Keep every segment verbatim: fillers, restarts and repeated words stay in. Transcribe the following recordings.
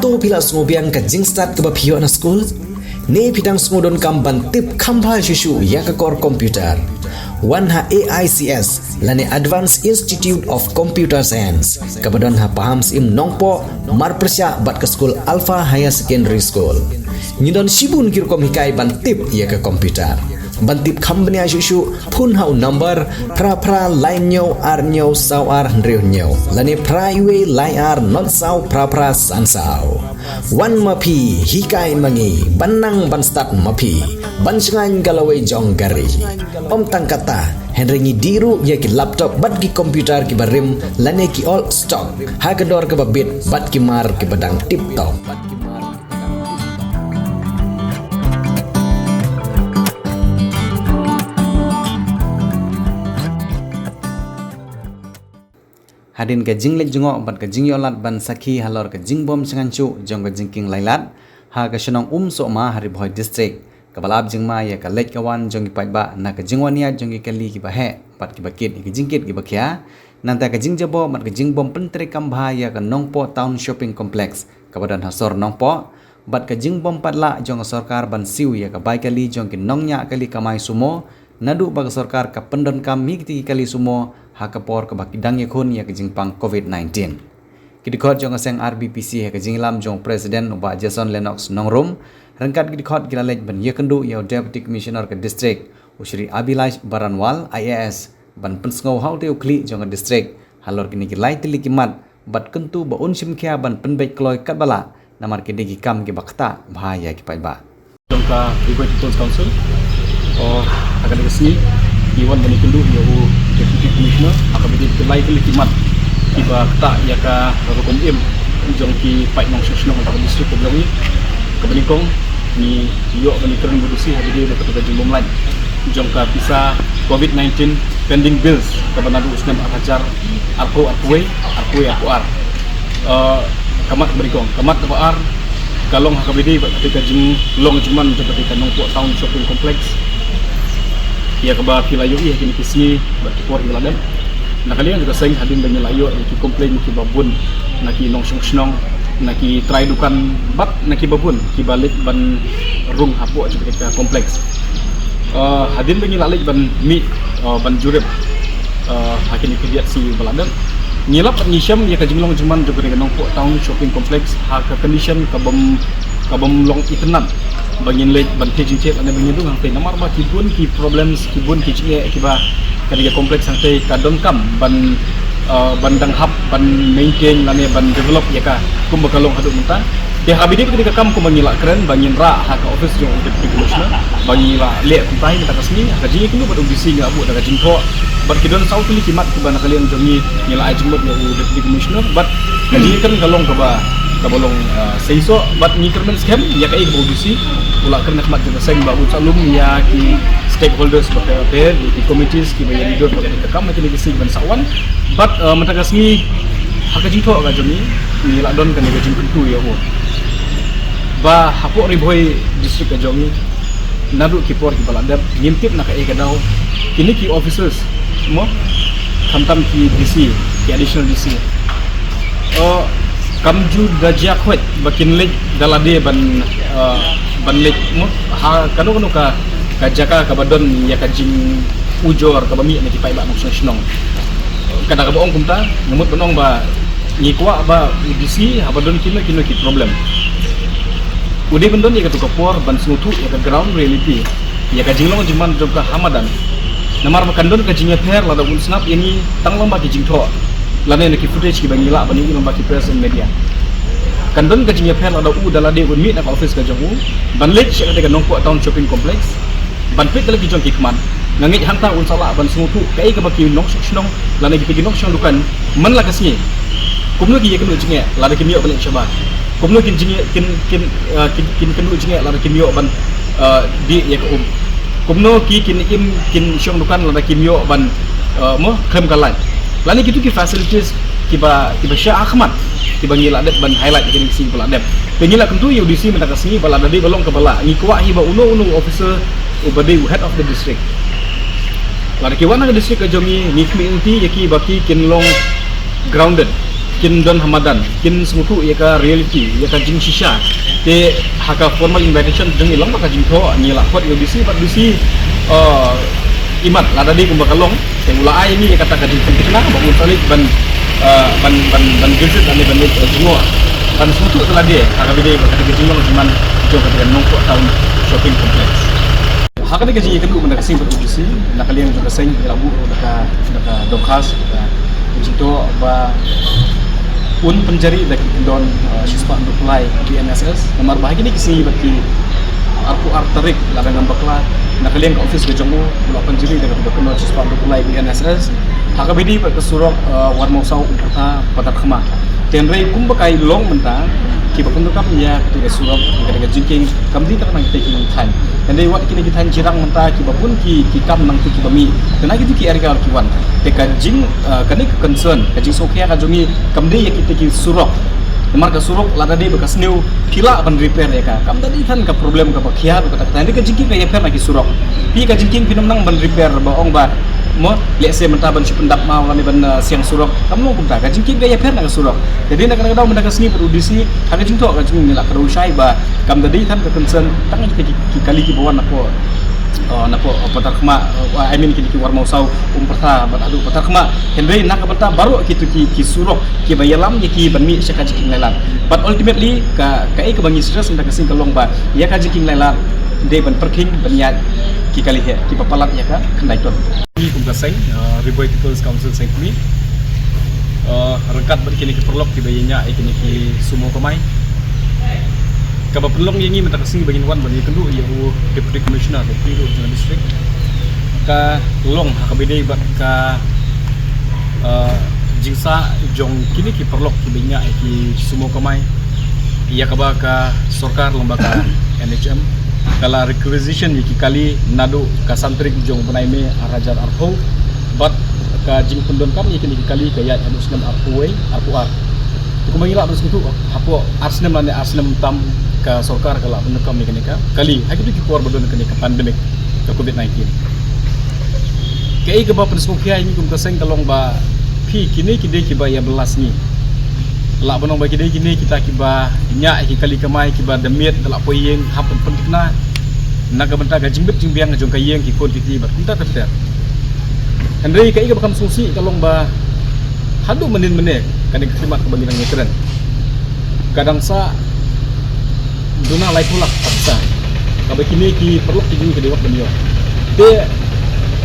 Phi la sngewbiang ka jingstad kaba phi ïoh na skul? Ne phi dang sngewdonkam ban tip kham bha shuh shuh ïa ka kor computer? Wan ha A I C S lane Advanced Institute of Computer Science kaba don ha Pahamsyiem Nongpoh, marpyrshah bad ka skul Alpha Higher Secondary School. Ngi don shibun ki rukom hikai ban tip ïa ka computer. Ban tip kham bniah shuh shuh, phone ha u number phra phra lai hynñiew ar hynñiew saw ar hynriew hynñiew lane phra wei lai ar not saw phra phra san saw. Wan ma phi, hikai ma ngi, ban nang ban stad ma phi, ban shngaiñ ka lawei jong ka ri. Ym tang katta, hynrei ngi dih ruh ïa ki laptop bad ki computer kiba rim lane ki old stock ha ka dor kaba bit bad ki mar kiba dang tip top. Hadien ka jingleit jngoh bad ka jingïoh lad ban sakhi halor ka jingbym shngaiñ shuh jong ka jingkieng lailad ha ka shnong Umsohma ha Ri Bhoi District, kaba la ap jingma ïa ka leit ka wan jong ki paidbah na ka jingwan ïaid jong ki kali kiba heh bad kiba kit ïa ki jingkit kiba khia, nangta ka jingjaboh bad ka jingbym pyntreikam bha ïa ka Nongpoh Town Shopping Complex kaba don ha sor Nongpoh, bad ka jingbym pat lah jong ka sorkar ban siew ïa ka bai kali jong ki nongñiah kali kamai sumo, naduh ba ka sorkar ka pyndonkam ïa kitei ki kali sumo ha ka por kaba ki dang ïakhun ïa ka jingpang covid nineteen. Ki dkhot jong ka seng R B P C ha ka jingïalam jong u President u Bah Jason Lennox Nongrum, ryngkat ki dkhot ki la leit ban ïakynduh ïa u Deputy Commissioner ka District, u Shri Abhilash Baranwal, I A S, ban pynsngew ha utei u khlieh jong ka district halor kine ki lai tylli ki mat, bad kyntu ba un shim khia ban pynbeit kloi katba lah, namar ki dei ki kam kiba ktah bha ïa ki paidbah. Jong ka Ri Bhoi People's Council, o, ha kane ka sngi ngi wan ban ïakynduh ïa u Deputy Commissioner ha kaba ïadei ki lai tylli ki mat kiba ktah ïa ka rukom im jong ki paid nongshong shnong ha ka district ka jong ngi. Kaba nyngkong, ngi ïoh ban ïakren bad u D C ha kaba ïadei bad ka jingbymlait jong ka pisa covid nineteen pending bills kaba naduh u snem ar hajar arphew arphew wei, arphew wei arphew ar. Eh, ka mat kaba nyngkong, ka mat kaba ar ka long ha kaba ïadei bad katei ka jinglong jingman jong katei ka Nongpoh Town Shopping Complex, ïa kaba phi la ïohi ha kine ki sngi bad ki por kiba la dep. Na ka liang jong ka seng, hadien ba ngi la ïoh ïa ki complain kiba bun na ki nongshong shnong, na ki trai dukan bad na kiba bun kiba leit ban rung hapoh jong katei ka complex. Eh, hadien ba ngi la leit ban mih, eh, ban jurip, eh, ha kine ki diat sngi ba la dep, ngi lap bad ngi shem ïa ka jinglong jingman jong katei ka Nongpoh Town Shopping Complex ha ka condition kabym, kabym long itynnad ba ngin leit ban thied jingthied lane ba ngin rung hangtei, namar ba ki bun ki problems, ki bun ki jingeh kiba katei ka complex hangtei ka donkam ban, eh, ban dang hap ban maintain lane ban develop ïa ka kumba ka long haduh mynta. Te ha kaba ïadei bad katei ka kam kumba ngi la kren ba ngin rah ha ka office jong u Deputy Commissioner ba ngi la leh kumtai mynta ka sngi, ha ka jingïakynduh bad u D C ngi la buh da ka jingthoh bad ki don saw tylli ki mat kiba na ka liang jong ngi ngi la ai jingmut ïa u Deputy Commissioner bad ka jingïakren ka long kaba, kaba long, ah, seisoh bad ngi kyrmen skhem ïa kaei kaba u D C u la kren ha khmat jong ka seng ba un sa lum ïa ki stakeholders bad ka, ki committees kiba ïa leader bad ka kam ha kine ki sngi ban sa wan. Bad, eh, mynta ka sngi ha ka jingthoh ka jong ngi, ngi la don kane ka jingkyntu ïa u ba hapoh Ri Bhoi District ka jong ngi, naduh ki por kiba la dep, ngim tip na kaei ka daw, kine ki officers mo, khamtam ki D C, ki additional D C, eh, kam ju da jia khot ba kin leit da lade ban, eh, ban leit mo ha kano kano ka, ka jaka kaba don ïa ka jingujor kaba mih na ki paidbah nongshong shnong. Ka da kaba ong kumta, nga mut ban ong ba ngi kwah ba u D C haba don kino kino ki problem, u dei ban don ïa kato ka por ban sngewthuh ïa ka ground reality, ïa ka jinglong jingman jong ka ha madan. Namar ba kan don ka jingïapher lada un sngap ïa ngi tang lyngba ki jingthoh lane na ki footage kiba ngi lah ban ïohi lyngba ki press and media. Kan don ka jingïapher lada u da lade un mih na ka office ka jong u ban leit sha katei ka Nongpoh Town Shopping Complex ban peit da la ki jong ki khmat. Nga ngeit hangta un sa lah ban sngewthuh kaei kaba ki nongshong shnong lane kita ki nongshong dukan man la ka sngi, kumno ki ïakynduh jingeh lada kim ïoh ban leit shabar, kumno kin jingeh, kin, kin, eh, kin, kin kynduh jingeh lada kim ïoh ban, eh, dih ïa ka um, kumno ki kin im kin shong dukan lada kim ïoh ban, eh, mo, khlem ka light, lane kitu ki facilities kiba, kiba shah ha khmat kiba ngi la dep ban highlight ha kine ki sngi ba la dep. Te ngi la kyntu ïa u D C mynta ka sngi ba lada dei ba long kaba lah, ngi kwah hi ba uno uno u officer uba dei u head of the district, lada ki wan ha ka district ka jong ngi, ngi khmih lynti ïa ki ba ki kin long grounded, kin don ha madan, kin sngewthuh ïa ka reality, ïa ka jingshisha. Te ha ka formal invitation jong ngi long ba ka jingthoh ngi la khot ïa u D C bad D C, eh, imat lada dei kumba ka long, te u la ai ngi ïa kata ka jingpynthikna ba un sa leit ban, eh, ban, ban, ban visit lane ban leit, eh, jngoh ban sngewthuh ïa lade ha kaba dei ba kata ka jinglong jingman jong kata ka Nongpoh Town Shopping Complex. Ha kane ka jingïakynduh mynta ka sngi bad u D C, na ka liang jong ka seng ngi la buh da ka, da ka dorkhas, da ka jingthoh ba un pynjari da ki kyndon, uh, shispah hynriew phew lai B N S S. Namar ba ha kine ki sngi bad ki arphew ar tarik lada ngam bakla, na ka liang ka office ka jong u u la pynjari da kaba kyndon shispah hynriew phew lai B N S S ha kaba ïadei bad ka surok, uh, Warmawsaw Umphyrtha Patarkhma. Te hynrei kumba ka long mynta, kiba pyndonkam ïa kata ka surok, kata ka jingkieng, kam dei tang na kita ki thaiñ. Hynrei wat kine ki thaiñ jyrang mynta kiba bun ki, ki kam nangtu kiba mih. Te na kito ki area ki wan. Te ka jing, eh, kane ka concern, ka jingsngewkhia ka jong ngi, kam dei ïa kita ki surok. Namar ka surok lada dei ba ka sniew phi lah ban repair ïa ka. Kam da dei than ka problem kaba khia kata, kata. Hynrei ka jingkieng ka ïapher na ki surok. Phi ka jingkieng phin ym nang ban repair ba ong ba, mo, lehse mynta ban shu pyndap maw lane ban, eh, siang surok. Kam long kumta, ka jingkieng ka ïapher na ka surok. Te dei na kata ka daw mynta ka sngi bad u D C ha ka jingthoh ka jong ngi la kdew shai ba kam da dei than ka concern tang kita ki, ki kali kiba wan napoh, uh, napoh, uh, Patarkhma, uh, I mean kine ki Warmawsaw Umphyrtha bad haduh Patarkhma. Hynrei na ka bynta baroh kito ki, ki surok kiba ïalam ïa ki ban mih sha ka jingkieng lailad. But ultimately ka, kaei kaba ngi stress mynta ka sngi ka long ba ïa ka jingkieng lailad dei ban pyrkhing ban ïaid ki kali heh kiba palat ïa ka khyndai ton. Ngi kum ka seng, uh, Ri Bhoi People's Council Seng Kmie, uh, ryngkat bad kine ki paralok kiba ïañiah ïa kine ki sumo kamai. Kaba pynlong ïa ngi mynta ka sngi ba ngin wan ban ïakynduh ïa u Deputy Commissioner ka District ka long ha kaba ïadei bad ka, uh, jingsah jong kine ki paralok kiba ïañiah ïa ki sumo kamai. Ïa kaba ka sorkar lem bad ka N H M ka la requisition ïa ki kali naduh ka san tarik jong u bnai May ar hajar arphew. Bad ka jingpyndonkam ïa kine ki kali ka ïaid haduh snem arphew wei, arphew ar. Te kumba ngi lah ban sngewthuh, hapoh ar snem lane ar snem tam ka sorkar ka la pyndonkam ïa kane ka kali ha kito ki por ba don kane ka pandemic ka covid nineteen. Kaei kaba pynsngewkhia ïa ngi kum ka seng ka long ba phi kine ki dei kiba ïa bylla sngi. Lah ban ong ba ki dei kine kita kiba ñiah ïa ki kali kamai kiba da miet da la poi ïing hap ban pynthikna na ka bynta ka jingbit jingbiang jong ka ïing ki khun ki kti bad kumta ter ter. Hynrei kaei kaba kham sngewsih ka long ba haduh mynnin mynne kane ka khmat kaba ngi dang ïakren ka dang sah duna laiphew lak ka pisa kaba kine ki paralok ki jong ngi ki dei hok ban ïoh. Te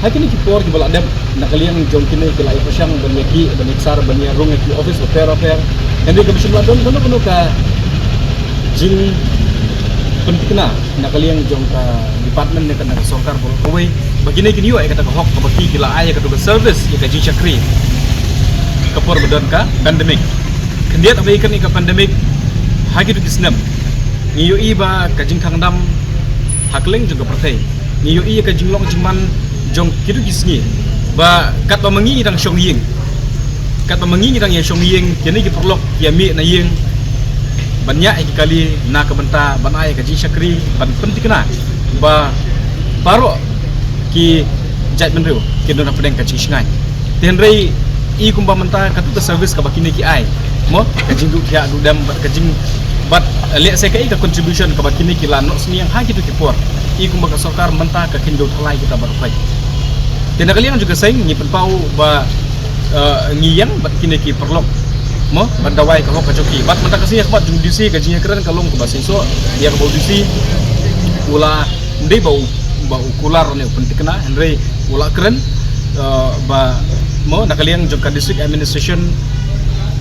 ha kine ki por kiba la dep na ka liang jong kine ki la ïa pyrshang ban ïa ki ban ïa ksar ban ïa rung ïa ki office bapher bapher. Hynrei kaba shym la don kano kano ka jingpynthikna na ka liang jong ka department ne ka, na ka sorkar baroh kawei ba kine kin ïoh ïa kata ka hok kaba ki, ki la ai ïa kata ka service ïa ka jingshakri ka por ba don ka pandemic. Khyndiat ba ïa kane ka pandemic ha kito ki snem ngi ïohi ba ka jingkhang dam ha kylleng jong ka pyrthei. Ngi ïohi ïa ka jinglong jingman jong kito ki sngi ba katba ma ngi ngi dang shong ïing, katba ma ngi ngi dang ïa shong ïing, kine ki paralok ki ïa mih na ïing ban ñiah ïa ki kali na ka bynta ban ai ïa ka jingshakri ban pynthikna ba baroh ki jaitbynriew kin don hapdeng ka jingshngaiñ. Te hynrei i kumba mynta katu ka service kaba kine ki ai, mo, ka jingduh thiah duh dem bad ka jing, bad, eh, lehse kaei ka contribution kaba kine ki la noh sniang ha kito ki por. I kumba ka sorkar mynta ka kynjoh thalai kita baroh khoit. Te na ka liang jong ka seng ngi pynpaw ba, eh, ngi ïeng bad kine ki paralok, mo, ban dawa ïa ka hok ka jong ki. Bad mynta ka sngi ha khmat jong u D C ka jingïakren ka long kaba sngewsih ïa kaba u D C u la, ym dei ba u, ba u kular ne u pynthikna, hynrei u la kren, eh, ba, mo, na ka liang jong ka district administration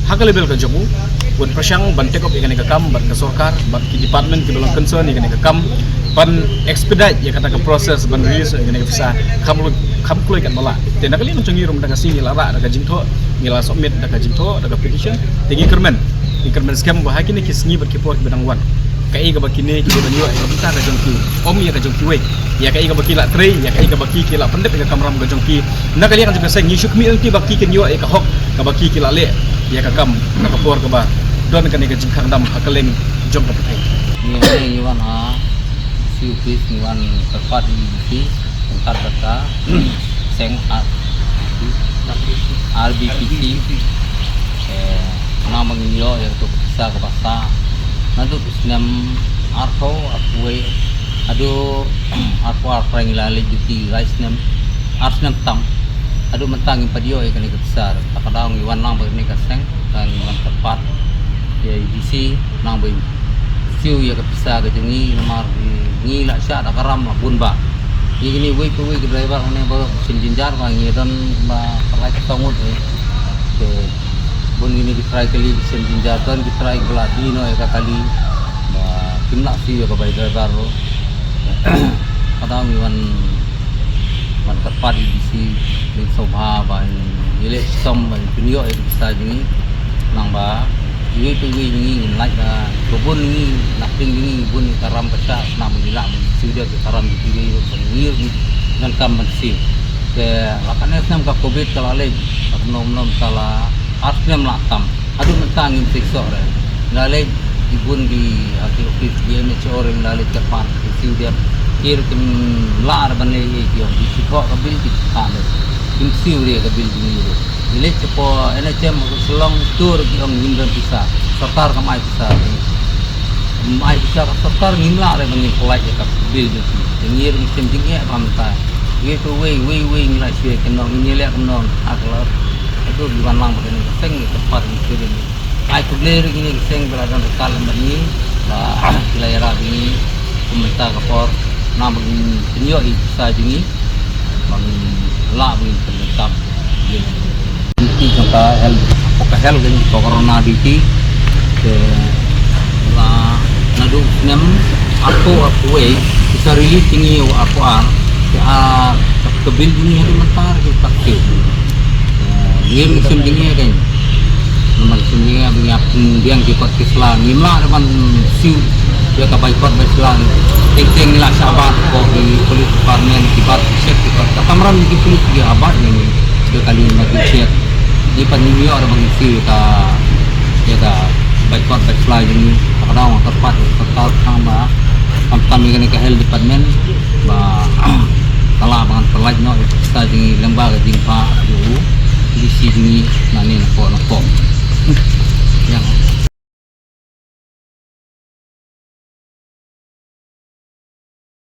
ha ka level ka jong u, un pyrshang ban take up ïa kane ka kam bad ka sorkar bad ki department kiba long concern ïa kane ka kam ban expedite ïa kata ka process ban release ïa kane ka pisa kham kloi, kham kloi katba lah. Te na ka liang jong ngi ruh mynta ka sngi ngi la rah da ka jingthoh, ngi la submit da ka jingthoh, da ka petition. Te ngi kyrmen, ngi kyrmen skhem ba ha kine ki sngi bad ki por kiba dang wan, kaei kaba kine ki dei ban ïoh ïa ka bynta ka jong ki, ym ïa ka jong kiwei, ïa kaei kaba ki la trei, ïa kaei kaba ki, ki la pyndep ïa ka kamram ka jong ki. Na ka liang jong ka seng ngi shu khmih lynti ba ki kin ïoh ïa ka hok kaba ki, ki la leh ïa ka kam na ka por kaba don kane ka jingkhang dam ha kylleng jong ka pyrthei. Ngi, ngi wan ha C O P, ngi wan kyrpad ïa u D C ryngkat bad ka seng R B P C, eh, Nang ba ngin ïoh ïa kato ka pisa kaba sah. Naduh u snem arphew, arphew wei haduh arphew ar, ngi la leit duty lai snem, ar snem tam. Haduh mynta ngim pat ïoh ïa kane ka pisa. Ta ka daw ngi wan lang bad kane ka seng, ngi wan kyrpad ïa i D C nang ba in siew ïa ka pisa ka jong ngi, namar ngi la shah da ka ram la bun ba. Ngi kine wei pa wei ki driver, une ba shem jynjar ba ngi don ba ka lai ka song ngut eh. Te bun kine ki trai kali ki shem jynjar, don ki trai ba la die noh ïa ka kali ba kim lah siew ïa ka bai driver ruh. Ka daw ngi wan, wan kyrpad ïa i D C, leit sngewbha ba in ïaleh shitom ba in pynïoh ïa ka pisa jong ngi. Nang ba iwei pa iwei jong ngi ngin lait ba, ba bun ngi, na pdeng jong ngi bun ïa ka ram ka shah, nang ba ngi lah ban siew dep ïa ka ram jong kiwei ruh ba ngi ruh ngi donkam ban siew. Te la kane snem ka covid ka la leit, ka kumno kumno mynta la ar snem la tam. Haduh mynta ngim seisoh re. Ngi la leit ki bun ki, ha ki office D M H O re, ngi la leit kyrpad, ki siew dep. Ki ruh kim lah re ban leh ei ei, ki ong ki shu thoh ka bill ki shu thoh re. Kim siew re ka bill jong ngi ruh. Ngi leit shapoh N H M ha Shillong, to ruh ki ong ngim don pisa. Sorkar kam ai pisa. Kam ai pisa ka sorkar, ngim lah re ban ngin pynlait ïa ka bill jong ki. Te ngi ruh ngi shem jingeh ba mynta. Wei pa wei, wei wei ngi la shu ïa kumno, ngin ïaleh kumno, ha ka lor. Haduh ngi wan lang bad kane ka seng, ngi kyrpad, ngi shu ïa ai khublei ruh ïa kine ki seng ba la don ryngkat lem bad ngi, ba ki la ïarap ïa ngi kum mynta ka por, nang ba ngin pynïoh ïa i pisa jong ngi, ba ngin lah ba ngin pyndonkam ïa ki jong ka health, ka health jong ka corona duty. Te la naduh snem arphew, arphew wei ki sa release ïa ngi ïa u arphew ar. Te a ka bill jong ngi haduh mynta ki pat siew. Ngim shem jingeh kein. Namar shem jingeh ba ngi ap pynbiang ki kot ki sla, ngim lah re ban siew ïa ka bai kot bai sla. Teng teng ngi la shah bat ko ki police department, ki bat ki shet ki kot. Ka kamram ki police ki abat ngi ïa ka lin ma ki shet. Ngi pat ngim ïoh re ban siew ïa ka, ïa ka bai kot bai sla jong ngi. Ka daw nga kyrpad ïa ka sorkar tang ba khamtam ïa kane ka health department ba ka lah ban pynlait noh ïa ka pisa jong ngi lyngba ka jingphah jong u D C jong ngi nangne na pdeng na pdeng.